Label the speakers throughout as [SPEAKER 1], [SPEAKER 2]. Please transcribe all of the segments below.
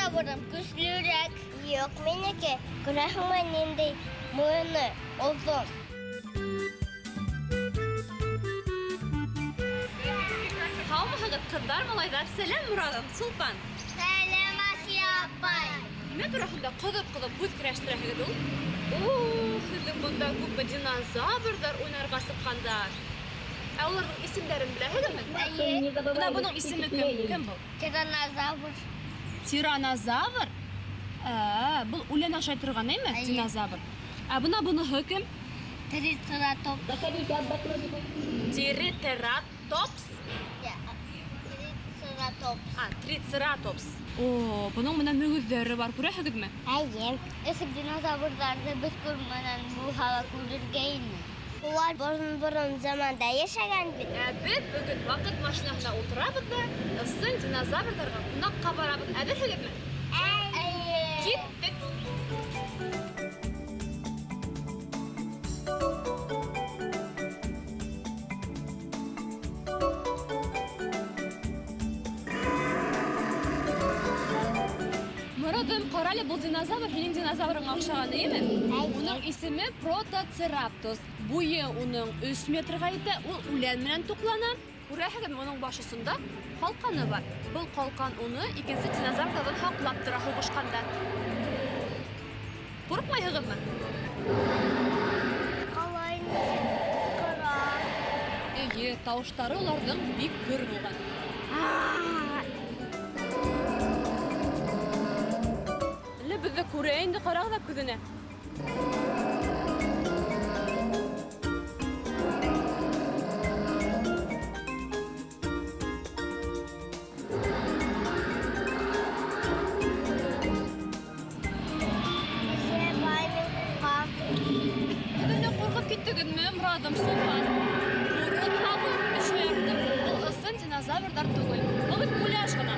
[SPEAKER 1] динозаврым көслөрәк. Юҡ, минеке, күрәһеңме, ниндәй муйыны оҙон.
[SPEAKER 2] Һаумыһығыҙ, ҡыҙҙар, малайҙар! Сәләм, Мурадым, Сулпан!
[SPEAKER 1] Сәләм, Асия апай!
[SPEAKER 2] Нимә тураһында ҡыҙып-ҡыҙып һүҙ көрәштерәһегеҙ ул? О, һеҙҙең бында күпме динозаврҙар уйнарға сыҡҡандар! Ә уларҙың исемдәрен беләһегеҙме?
[SPEAKER 1] Эйе.
[SPEAKER 2] Бына бының исеме кем? Кем был?
[SPEAKER 1] Тиранозавр.
[SPEAKER 2] Тиранозавр? Ә, был үлән ашай торған, әйме?
[SPEAKER 1] Әйе.
[SPEAKER 2] Динозавр. Ә бына быныһы кем?
[SPEAKER 1] Трицератопс.
[SPEAKER 2] Тиретератопс.
[SPEAKER 1] Трицератопс.
[SPEAKER 2] А, трицератопс. О, бының менә мөгөҙҙәре бар, күрәһегеҙме?
[SPEAKER 1] Эйе. Эсеп динозаврҙарҙы беҙ күрмәгән булһа ла күрергә ине. Улар борон-борон заманда йәшәгән бит.
[SPEAKER 2] Ә беҙ бөгөн ваҡыт машинаһына ултырабыҙ ҙа, ысын динозаврҙарға ҡунаҡҡа барабыҙ. Әҙерһегеҙме?
[SPEAKER 1] Эйе.
[SPEAKER 2] Киттек! Морадым, ҡара әле, был динозавр һинең динозаврыңа оҡшаған, эйеме?
[SPEAKER 1] Эйе.
[SPEAKER 2] Уның исеме Протоцераптос. Буйы уның 3 метрға етә, ул үлән менән туҡлана. Күрәһегеҙме, уның баш осонда ҡалҡаны бар. Был ҡалҡан уны икенсе динозаврҙарҙан һаҡлап тора һуғышҡанда. Ҡурҡмайһығыҙмы?
[SPEAKER 1] Ҡалай нисек ҡысҡыра.
[SPEAKER 2] Эйе, тауыштары уларҙың бик көр булған. Әллә беҙҙе күрә инде, ҡарағыҙ ҙа күҙенә.
[SPEAKER 1] Әсәй, апай, мин ҡурҡам.
[SPEAKER 2] Һеҙ әллә ҡурҡып киттегеҙме, Морадым, Сулпан? Ҡурҡмағыҙ, эшләрҙем. Был ысын динозаврҙар түгел. Был бит муляж ғына.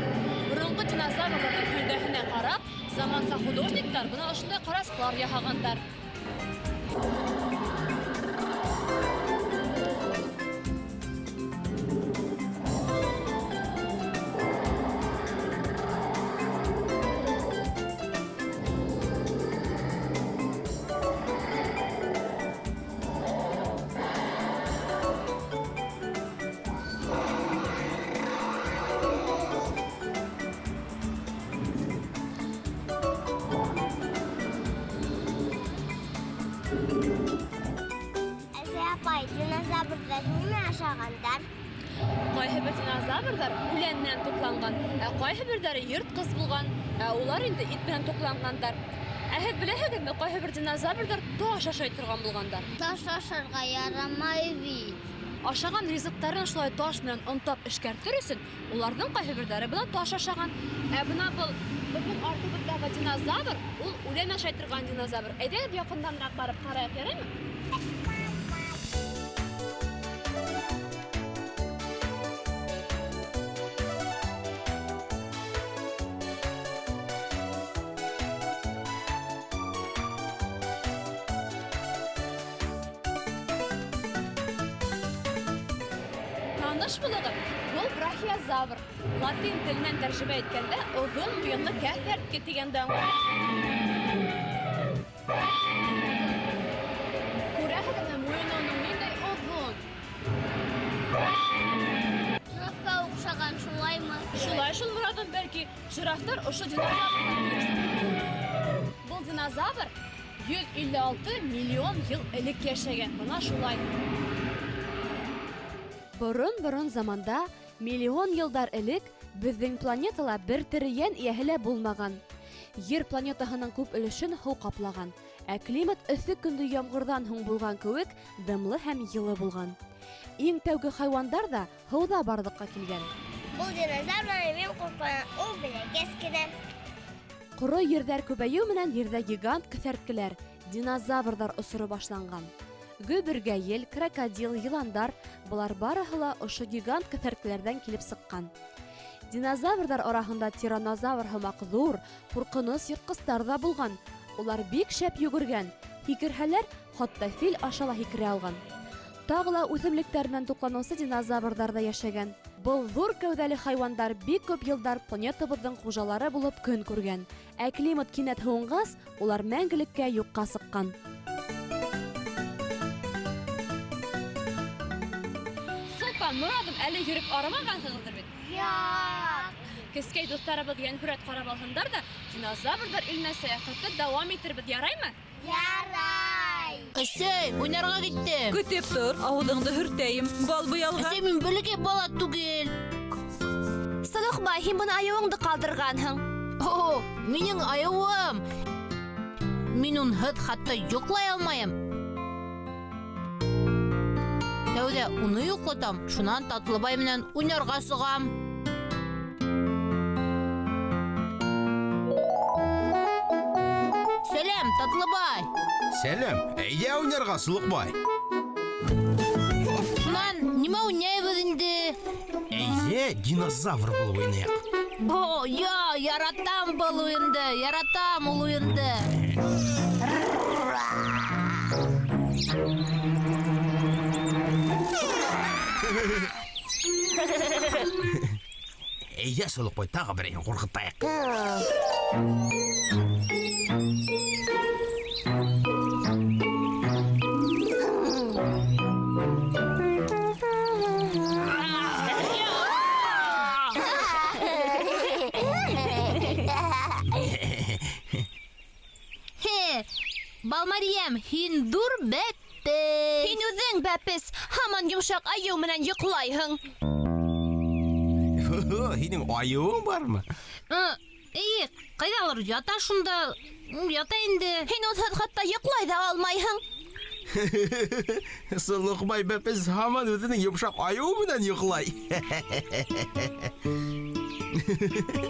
[SPEAKER 2] Боронғо динозаврҙарҙың һөлдәһенә ҡарап, заманса художниктар бына ошондай ҡарасҡылар яһағандар.
[SPEAKER 1] Әсәй, апай, динозаврҙар нимә ашағандар?
[SPEAKER 2] Ҡайһы бер динозаврҙар үлән менән туҡланған, ә ҡайһы берҙәре йыртҡыс булған, ә улар инде ит менән туҡланғандар. Ә һеҙ беләһегеҙме, ҡайһы бер динозаврҙар таш ашай торған булғандар?
[SPEAKER 1] Таш ашарға ярамай бит.
[SPEAKER 2] Ашаған ризыҡтарын шулай таш менән онтап эшкәртер өсөн уларҙың ҡайһы берҙәре бына таш ашаған. Ә бына был беҙҙең артыбыҙҙағы динозавр, ул үлән ашай торған динозавр. Әйҙәгеҙ яҡынданыраҡ барып ҡарайыҡ, яраймы? Таныш булығыҙ, был брахиозавр. Латин теленән тәржемә иткәндә оҙон муйынлы кәҫәртке тигәнде аңлата. Күрәһегеҙме, муйыны уның ниндәй оҙон.
[SPEAKER 1] Жирафҡа оҡшаған, шулаймы?
[SPEAKER 2] Шулай шул, Морадым, бәлки жирафтар ошо динозаврҙан килеп сыҡҡан. Был динозавр 156 миллион йыл элек йәшәгән. Бына шулай. Борон-борон заманда, миллион йылдар элек, беҙҙең планетала бер тере йән эйәһе лә булмаған. Ер планетаһының күп өлөшөн һыу ҡаплаған, ә климат эҫе көндө ямғырҙан һуң булған кеүек дымлы һәм йылы булған. Иң тәүге хайуандар ҙа һыуҙа барлыҡҡа килгән.
[SPEAKER 1] Был динозаврҙан мин ҡурҡам, ул бәләкәс кенә.
[SPEAKER 2] Ҡоро ерҙәр күбәйеү менән ерҙә гигант кеҫәрткеләр, динозаврҙар осоро башланған. Гөбөргәйел, крокодил, йыландар былар барыһы ла ошо гигант кеҫәрткеләрҙән килеп сыҡҡан. Динозаврҙар араһында тиранозавр һымаҡ ҙур, ҡурҡыныс йыртҡыстар ҙа булған. Улар бик шәп йүгергән, һикерһәләр, хатта фил аша ла һикерә алған. Тағы ла үҫемлектәр менән туҡланыусы динозаврҙар ҙа йәшәгән. Был ҙур кәүҙәле хайуандар бик күп йылдар планетабыҙҙың хужалары булып көн күргән. Ә климат кинәт һыуынғас, улар мәңгелеккә юҡҡа сыҡҡан. Солтан, Морадым, әле йөрөп арымағанһығыҙҙыр бит?
[SPEAKER 1] Юҡ.
[SPEAKER 2] Кескәй дуҫтарыбыҙ йәнһүрәт ҡарап алһындар ҙа, динозаврҙар иленә сәйәхәтте дауам итербеҙ, яраймы?
[SPEAKER 1] Ярай.
[SPEAKER 3] Әсәй, уйнарға киттем.
[SPEAKER 4] Көтөп тор, ауыҙыңды һөртәйем. Бал буялған.
[SPEAKER 3] Әсәй, мин бәләкәй бала түгел.
[SPEAKER 2] Солохбай, һин бына айыуыңды ҡалдырғанһың.
[SPEAKER 3] О, минең айыуым. Мин унһыҙ хатта йоҡлай алмайым. Тәүҙә уны йоҡлатам, шунан Татлыбай менән уйнарға сығам. Сәләм, Татлыбай.
[SPEAKER 5] Сәләм, әйҙә уйнарға, Солоҡбай.
[SPEAKER 3] Шунан нимә уйнайбыҙ инде?
[SPEAKER 5] Әйҙә, динозавр булып уйнайыҡ.
[SPEAKER 3] О, я, яратам был уйынды, яратам ул уйынды.
[SPEAKER 5] Әйҙә, Солоҡбай, тағы берәйһен ҡурҡытайыҡ.
[SPEAKER 3] Хе, Балмариям, һин ҙур бәпес.
[SPEAKER 2] Һин үҙең бәпес, һаман йомшаҡ айыу менән йоҡлайһың.
[SPEAKER 5] Һинең айыуың бармы?
[SPEAKER 3] Эйе, ҡайҙалыр ята шунда, ята инде.
[SPEAKER 2] Һин унһыҙ хатта йоҡлай ҙа алмайһың.
[SPEAKER 5] Солоҡбай бәпес һаман үҙенең йомшаҡ айыуы менән йоҡлай.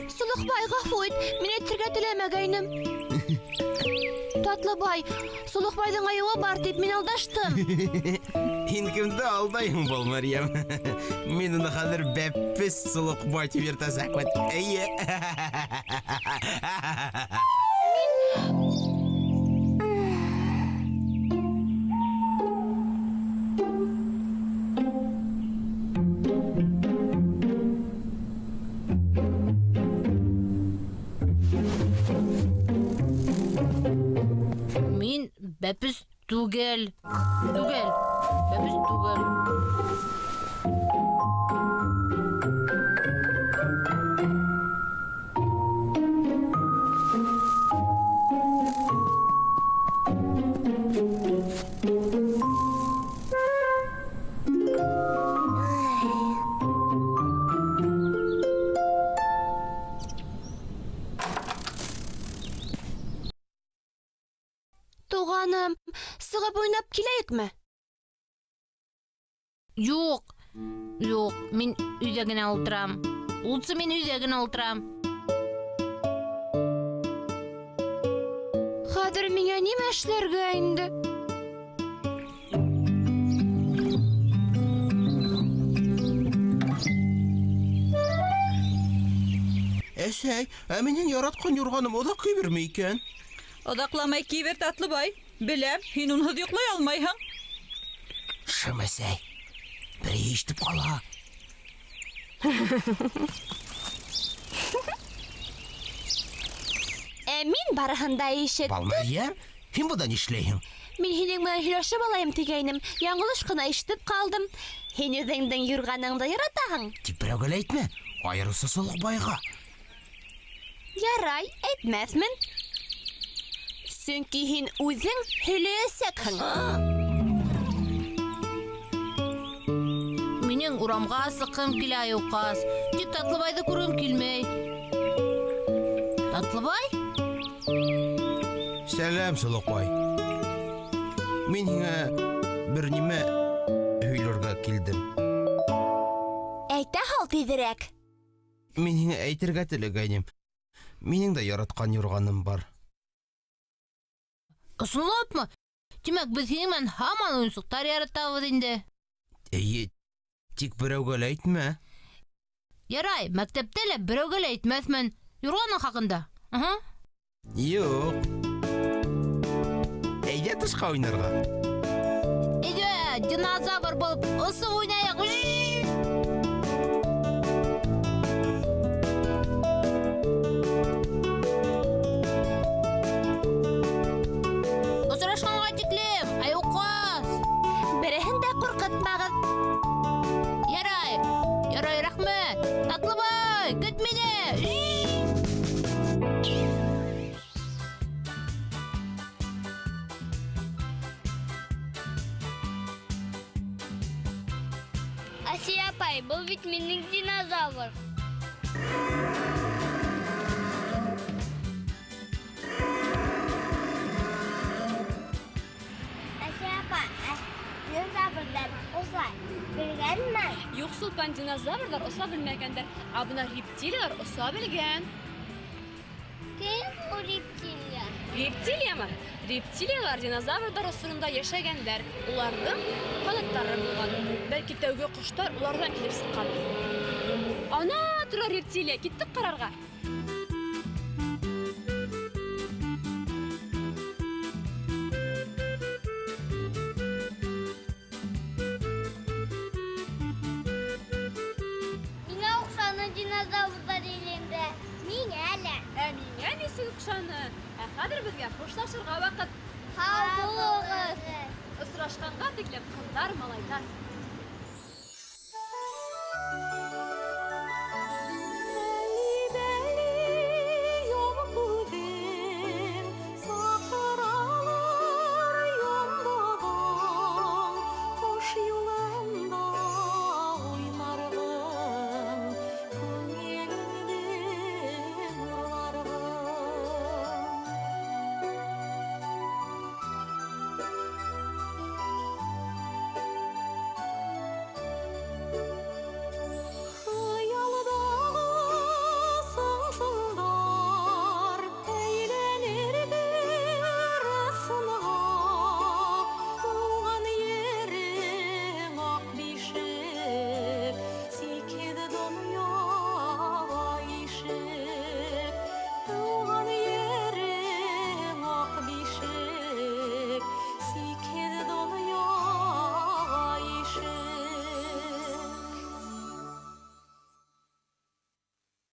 [SPEAKER 2] Солоҡбай, ғәфү ит, мин әйтергә теләмәгәйнем. Татлыбай, Солоҡбайҙың айыуы бар тип мин алдаштым.
[SPEAKER 5] Һин кемде алдайһың, Балмариям? Мин уны хәҙер бәпес Солоҡбай тип йөрөтәсәкмен. Эйе.
[SPEAKER 3] Мин бәпес түгел. Түгел. Бәпес түгел.
[SPEAKER 2] Туғаным, сығып уйнап киләйекме?
[SPEAKER 3] Юҡ. Юҡ, мин өйҙә генә ултырам. Лучше мин өйҙә генә ултырам.
[SPEAKER 2] Хәҙер миңә нимә эшләргә инде?
[SPEAKER 5] Әсәй, ә минең яратҡан юрғаным оҙаҡ киберме икән?
[SPEAKER 4] Оҙаҡламай кибер, Татлыбай. Беләм, һин унһыҙ йоҡлай алмайһың.
[SPEAKER 5] Шым, әсәй. Берәй ишетеп ҡала.
[SPEAKER 2] Ә мин барыһын да ишеттем.
[SPEAKER 5] Балмариям, һин бында нишләйһең?
[SPEAKER 2] Мин һинең менән һөйләшеп алайым тигәйнем. Яңылыш ҡына ишетеп ҡалдым. Һин үҙеңдең юрғаныңды яратаһың.
[SPEAKER 5] Тик берәүгә лә әйтмә, айырыуса Солоҡбайға.
[SPEAKER 2] Ярай, әйтмәҫмен. Сөнки һин үҙең һөйләйәсәкһең.
[SPEAKER 3] Минең урамға сыҡҡым килә, Айыуҡас. Тик Татлыбайҙы күргем килмәй. Татлыбай?
[SPEAKER 5] Сәләм, Солоҡбай. Мин һиңә бер нимә һөйләргә килдем.
[SPEAKER 2] Әйтә һал тиҙерәк.
[SPEAKER 5] Мин һиңә әйтергә теләгәйнем. Минең дә яратҡан юрғаным бар.
[SPEAKER 3] Ысынлапмы? Тимәк, беҙ һинең менән һаман уйынсыҡтар яратабыҙ инде.
[SPEAKER 5] Эйе, тик берәүгә лә әйтмә.
[SPEAKER 3] Ярай, мәктәптә лә берәүгә лә әйтмәҫмен. Юрғаның хаҡында. Аһа.
[SPEAKER 5] Юҡ. Әйҙә тышҡа уйнарға.
[SPEAKER 3] Әйҙә. динозавр булып осоп уйнайыҡ. Осрашҡанға тиклем, айыуҡас.
[SPEAKER 6] Береһен дә ҡурҡытмағыҙ.
[SPEAKER 3] Ярай, ярай, рәхмәт. Татлыбай, көт мине.
[SPEAKER 1] Асия апай, был бит минең динозавр. Асия апа, ә динозаврҙар оса белгәнме?
[SPEAKER 2] Юҡ, Сулпан, динозаврҙар оса белмәгәндәр, ә бына рептилиялар оса белгән.
[SPEAKER 1] Кем ул рептилия?
[SPEAKER 2] Рептилиямы? Рептилиялар динозаврҙар осоронда йәшәгәндәр. Уларҙың ҡанаттары булған. Бәлки тәүге ҡоштар уларҙан килеп сыҡҡандыр. Ана тора рептилия, киттек ҡарарға.
[SPEAKER 1] Миңә оҡшаны динозаврҙар илендә. Миңә лә.
[SPEAKER 2] Ә миңә нисек оҡшаны? Ә хәҙер беҙгә хушлашырға ваҡыт.
[SPEAKER 1] Һау булығыҙ.
[SPEAKER 2] Осрашҡанға тиклем, ҡыҙҙар, малайҙар.